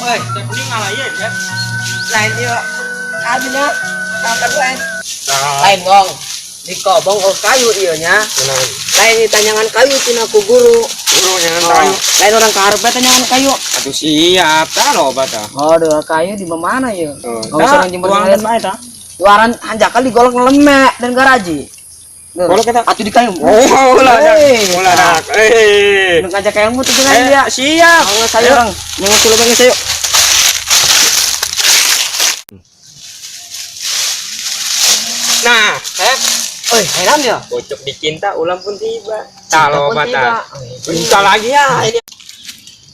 Woi, teh ngalahin ya. Lain ieu. Abina makan lain. Lain gong. Di kobong oh kayu ieu nya. Lain ditanyangan kayu tina ku guru. Guru nyangan Oh, kayu. lain orang kaharep tanyangan kayu. Atuh siap, tah loba tah. Aduh, kayu di mana ieu? Oh, Nggak usah orang jemur tuangan bae tah. Luaran hanjakal digolok ngelemek dan garaji. Golok eta? Atuh di kayu. Oh, ulah dah. Hei, Ulah dah. Eh. Nu ngajak kayu tuh dengan dia. Siap. Awas saya orang. Nyengut dulu bang saya. Nah, Sep. Oi, heran ya. Bocok dicinta ulam pun tiba. Tah loba pun tiba. tah. Bisa lagi ya ini.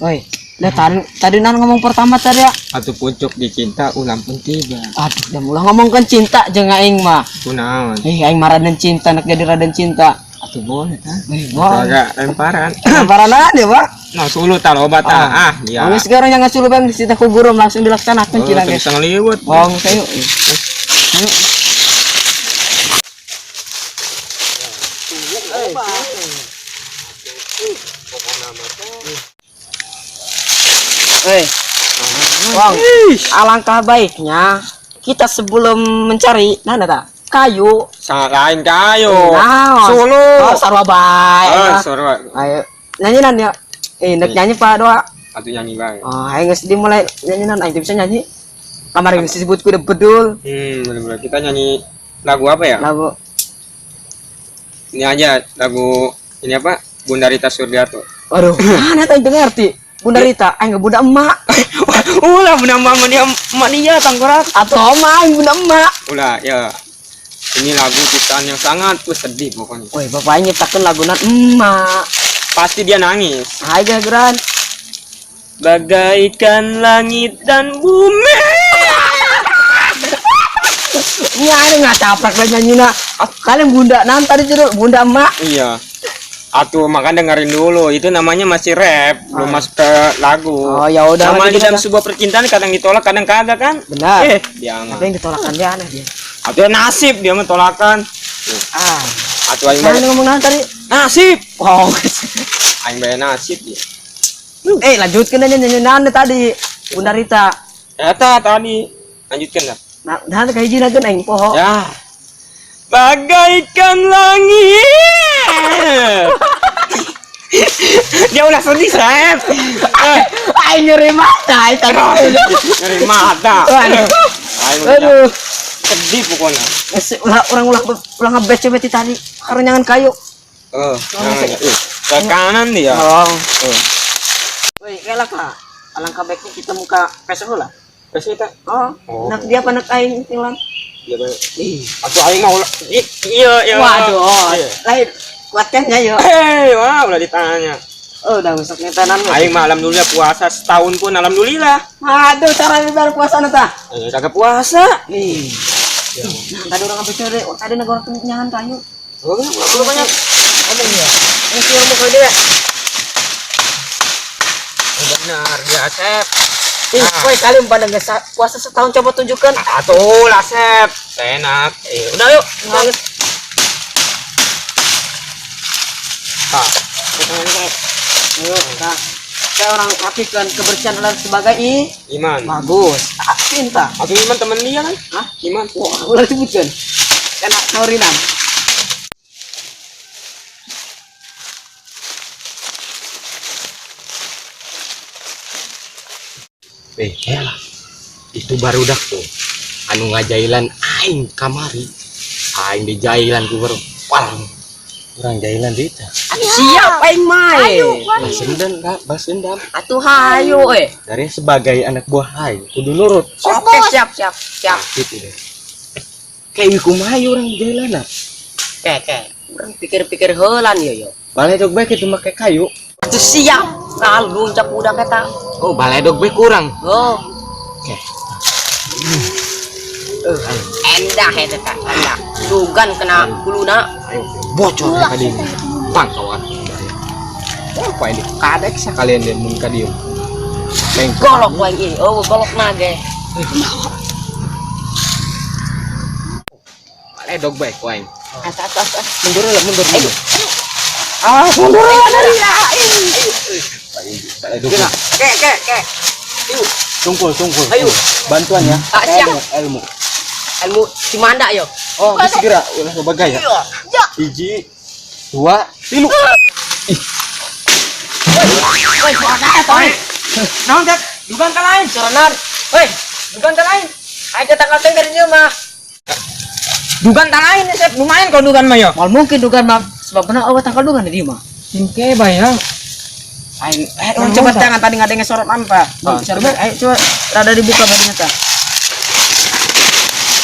Oi, lah tadi nan ngomong pertama tadi ya. Atuh pucuk dicinta ulam pun tiba. Aduh, dah mulai ngomongkan cinta jeung aing mah. Kunaon? Eh, aing mah raden cinta, nak jadi raden cinta. Atuh boleh tah. Eh, wah. Agak lemparan. Lemparan ya, Pak. Nah, sulu tah loba tah. Ah, dia. Anu sekarang yang ngasih bang di ku guru langsung dilaksanakan Oh, cina teu guys. bisa ngeliwet. Wong kayu. Ayo. Eh, Wong, alangkah baiknya kita sebelum mencari, nah, nah, kayu, Lain kayu. Nah, Sulu. Oh, sarua bae. Oh, Nah. sarua. Ayo, nyanyi nan ya. Eh, nek nyanyi Pak doa. Atuh nyanyi bae. Oh, ayo geus dimulai nyanyi nan, aing teu bisa nyanyi. Kamari geus disebut kuda bedul. Bener-bener kita nyanyi lagu apa ya? Lagu Ini aja lagu ini apa? Bunda Rita Surdiato. Waduh, mana tadi ngerti? Bunda Rita, aing bunda emak. Ulah bunda mama dia emak dia tangkorak. Atau oma aing bunda emak. Ulah ya. Ini lagu ciptaan yang sangat sedih pokoknya. Woi, bapaknya nyiptakeun lagunan emak. Pasti dia nangis. Ayo geran. Bagaikan langit dan bumi. Ini ada nggak capek lah nyanyi. Kalian bunda nanti tadi judul bunda emak. Iya. Atuh makan dengerin dulu. Itu namanya masih rap, belum masuk ke lagu. Oh, ya udah, Namanya lanjut dalam aja. sebuah percintaan kadang ditolak, kadang kagak kan? Benar. Dia mah. Tapi yang ditolakan dia aneh dia. Atuh nasib dia mah tolakan. Ah. Atuh aing Nah, bae ngomong naon tadi? nasib. Oh. Aing bae nasib dia. Eh, lanjutkan aja nyanyi naon tadi. Bunda Rita. Eta tadi lanjutkan lah. Nah, nah kayak gini aja aing poho. Ya. Bagaikan langit. Dia udah sedih, Sep. Aing nyeri mata eta. Nyeri mata. Aduh. Aing udah Aduh. sedih pokoknya. Ulah orang ulah ulah ngebet coba tadi. Karena nyangan kayu. Oh, ke kanan dia. Oh. Oh. Woi, kayak kak. Alangkah baiknya kita muka pesok lah. Terus kita. Oh. Oh. Nak dia apa nak aing tinglan? Iya, bae. Ih. Atuh aing mah ulah. Iya, iya. Waduh. Iya. Lain kuatnya yo. Hei, wah, ulah ditanya. Oh, udah masuk nyetenan lu. Aing mah alhamdulillah puasa setahun pun alhamdulillah. Aduh, cara biar puasa nata. Eh, kagak puasa. Ih. Nah, tadi orang apa cere? Oh, tadi negara nyangan kayu. Oh, ulah banyak. Ngomong ya. Ini sih ngomong ke dia. Oh, benar dia, Sep. Ih, woi kalian pada nggak puasa setahun coba tunjukkan. Atuh lah, Sep. Enak. Eh, udah yuk. Nangis. Tah. Tangan, Sep. Ayo, nah. Saya orang rapikan kebersihan adalah sebagai i Iman. bagus. Ah, cinta. Atau Iman temen dia kan? Hah? Iman. Wah, udah disebutkan. Enak saurinan. Eh, elah. Itu barudak tuh. Anu ngajailan aing kamari. Aing dijailan ku baru. Palang. Urang jailan deui tah. Siap aing mah. Balas dendam, balas dendam. Atuh hayu eh. Dari sebagai anak buah aing kudu nurut. Oke, siap siap siap. Gitu deh. Kayak kumaha urang jailan. Oke, oke. Urang pikir-pikir heulan yo yo. Baledog bae kitu make kayu. Atuh siap. Lalu cak budak eta. Oh, baledog bae kurang. Oh, Oke. Endah eta tah, endah. Sugan kena kuluna. Ayo bocor tadi. Tangkawan. Apa ini? Kadek sekalian deh mun ka dieu. Neng Golok wae ieu, oh golok nage. Baledog bae ku aing. Asa asa asa. Mundur lah, mundur, mundur. Ah, mundur lah dari. Baledog. Ke ke ke. Tungkul, tungkul. Ayo. Bantuan ya. Ah, siap. Ilmu, ilmu. Ilmu Cimanda yo. Oh, geus segera ulah loba gaya. Iya. Hiji, dua, tilu. Woi, suara eta oi. Naon, Tek? Dugan ka lain. Suara Woi, dugan ka lain. Ayo tanggal teh dari mah. Dugan ta lain, Sep. Lumayan kau dugan mah yo. Mal mungkin dugan mah sebab benar awak tanggal dugan di mah. Singke bayang. Aing orang coba tangan tadi ngadenge sorot apa? Ah, Coba ayo coba rada dibuka badannya tah.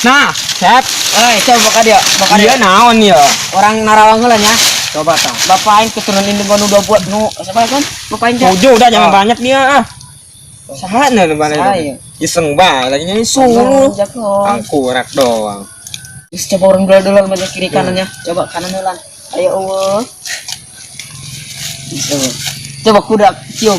Nah, Sep. Eh, coba buka dia, buka dia. Dia naon ya? Orang narawang heula nya. Coba tang. Bapak aing keturunan indung nu dua buat nu siapa kan? Bapak aing teh. Tujuh udah jangan Ah. banyak dia ah. Saha nu banyak. Saya. Iseng banget lagi nyari suluh. Angkurak doang. Terus coba orang dulu dulu kiri kanannya. Coba kanan heula. Ayo Allah. Bisa. Coba kuda cium.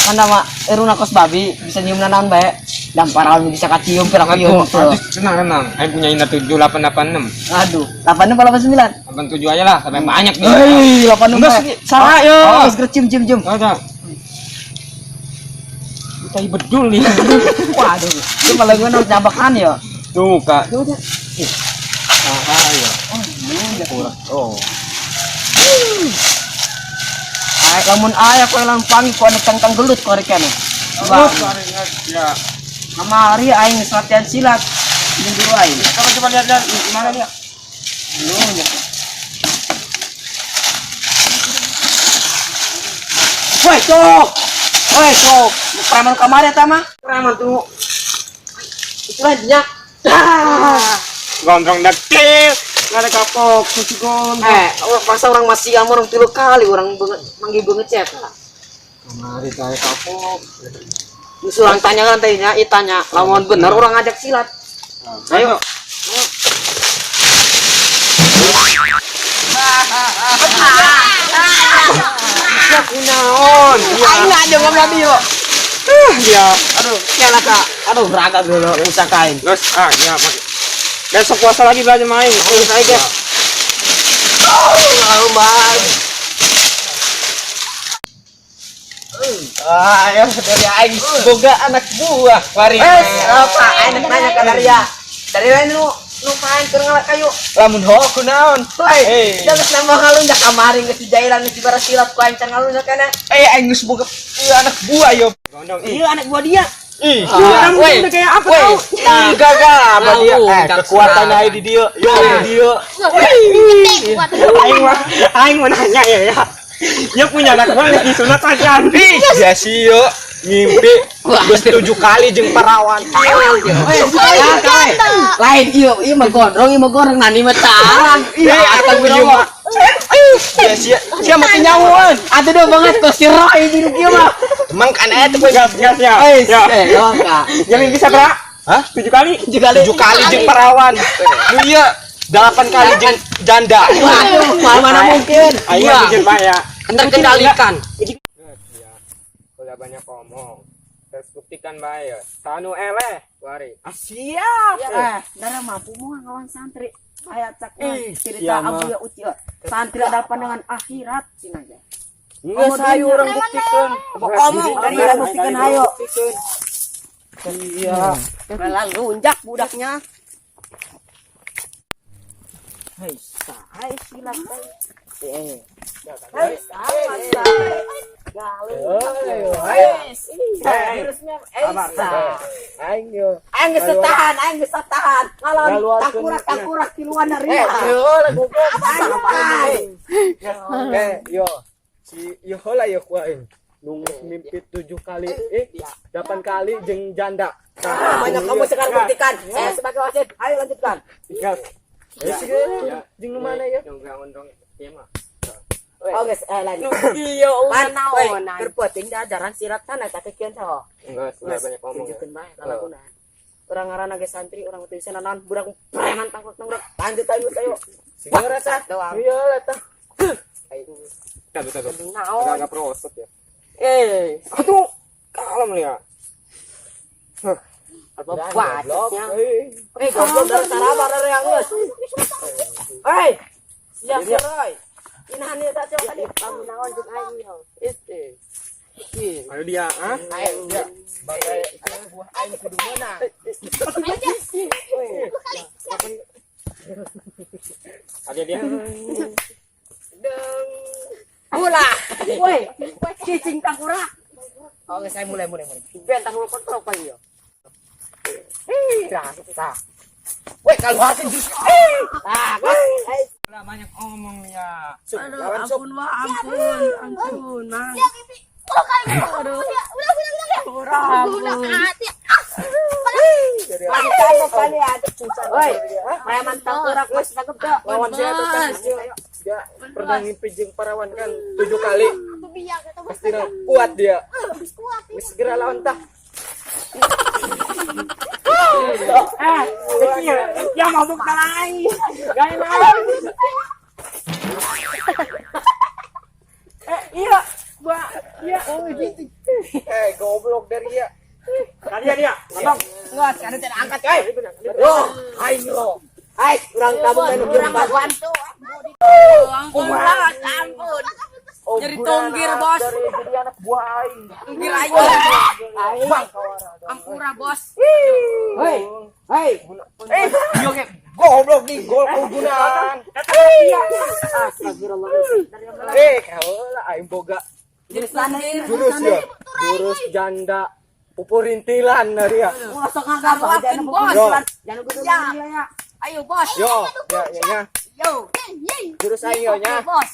Mana mah eruna kos babi bisa nyium naon bae. Dampar bisa kacium pirang cium. Aduh, tenang tenang. Aing punya Ina 7886. Aduh, 86 apa 89? 87 aja lah, sampai banyak nih. Hei, 86. Enggak, salah yo. Oh, geus cium cium cium. Ada. Tai bedul nih. Waduh, itu malah gue harus nyabakan ya. Tuh, Kak. Tuh, tuh. Ah, ya. Oh, iya. Kurang. Oh. Ay, lamun aya ko lang pangi ko anak tangtang gelut ko rek anu. Oh, ya. Kamari aing geus latihan silat. Jeung guru aing. Coba coba lihat lihat gimana dia. Lu ya. Woi, cok. Woi, cok. Preman kamari eta mah. Preman tuh. Itulah nya. Gondrong dekil. Nggak ada kapok, cuci gondrong. Masa orang masih kamu orang tilu kali orang banget manggil banget cek. Kamari saya kapok. Musuh orang tanya kan tanya, itanya, lamun bener orang ngajak silat. Ayo. Ya kunaon. Aing aja ngomong lagi yo. Ya. Aduh, kela kak. Aduh, berangkat dulu usakain. Terus ah ya. Besok puasa lagi belajar main. Ayo saya guys. Oh, bang. Ah, ya dari aing boga anak buah. Mari. Apa? Aing nanya ke Daria. Dari lain lu lu main keur ngalak kayu. Lamun ho kunaon? Woi, Eh. jangan nama ngalun dah kamari geus dijailan geus dibara silat ku aing can ngalun kana. Aing geus boga ieu anak buah yo. Gondong. Iya anak buah dia. Ih, Rambutnya udah kayak apa tau? Ih, gagal apa dia? Kekuatan Kekuatan aing di dieu. Yo di dieu. Aing mau nanya ya ya. Dia punya anak buah lagi sunat aja. Ih, ya sih yo ngimpi geus 7 kali jeung parawan. Lain iya, iya mah gondrong, iya mah gondrong nani mah tarang. Iya, atau ieu mah. Ya sia, sia mah nyawan. Atuh dong banget kok si Roy biru kieu mah. Emang kan eta kowe Gas gas ya. Eh, Ya. kak. Yang bisa berapa? Hah? 7 kali. 7 kali. 7 kali jeung parawan. Nu ieu 8 kali jeung janda. Waduh, mana mungkin. Aing mah bikin pak ya. Terkendalikan. Udah banyak ngomong. Terus buktikan bae ya. Sanu eleh, wari. Siap. Dara mampu mau ngawan santri. Ayat cak cerita iya, Abu ya Uci. Santri ada pandangan akhirat cina aja. Enggak sayu orang buktikan. Omong dari orang buktikan ayo. Iya. Malah lunjak budaknya. Hei, sai silat. Eh. Hei, sai. Aing geus tahan, aing geus tahan. Ngalon takurak-takurak tiluan dari. Yo. Si yo heula yo ku aing. Nu mimpi 7 kali, 8 kali jeung janda. Banyak kamu sekarang buktikan. Saya sebagai wasit, ayo lanjutkan. Gas. Jeung nu mana ya? Yang gondrong ieu mah. Oh guys, lanjut. Iya, Pan, berputing dah ajaran silat sana tapi kian saho. Enggak, sudah banyak ngomong. Tunjukkeun bae lalakuna. Orang ngaranna ge santri, orang teu bisa naon, budak preman takut nang budak. Lanjut ayo ayo. Segera tah. Doang. Iya lah tah. Ayo. Bentar, bentar, bentar. Naon? Agak prosot ya. Eh, Aduh, kalem ya. Huh. Apa bacotnya? Eh, Eh, goblok dari sarabar dari yang geus. Hei. Siap, Roy. Inahan ieu tak coba tadi. Kamu naon jeung aing ieu. Eh. Ih. Ayo dia, ah? Ayo dia. Bagai anak buah aing kudu meunang. Ayo kali. Ada dia. Deng. Ulah. Woi, cicing tangkurak. Oke, saya mulai mulai mulai. Ben tangkurak kontrol pa iyo. Hei, dah, susah. Woi, keluarkan jurus. Ah, gas. Udah banyak omong ya. Aduh, ampun, wah, ampun, ampun, mang. Siap, Ipi. Oh, kali. Udah, udah, udah, udah ya. Kurang, Udah, ampun. hati. Ah. Lagi kamu kali ada. Woi, preman tangkurak geus tangkep teu. Lawan saya tuh kan dia pernah ngimpi jeung parawan kan 7 kali. Aku biar kata bos. Pasti kuat dia. Kuat. Geus segera lawan tah. Eh, kecil. Ya mabuk talai. Gaya naon? Eh, iya. Gua iya. Oh, gitu. Eh, goblok dari dia. Tadi dia, dia. Ngomong. Enggak, sekarang tidak angkat, eh. Yo, aing lo. Hai, urang tabung main Kurang empat. bantu. Ampun, bos, ampun. Nyeri tonggir, bos. Dari jadi anak buah aing. Tonggir aing. Aing. Ampura, bos. Hei, hei. Eh, yo ge goblok nih gol kegunaan. Astagfirullah. Eh, kaula aing boga Jadi tonggir. jurus ya. Jurus janda pupurintilan dari ya. Masuk ngagak Keluarkan, bos. Yo, Jangan kudu Ya. dia ya. Ayo, bos. yo, ya, ya, ya. Yo. Jurus aing yo nya. Oke, bos.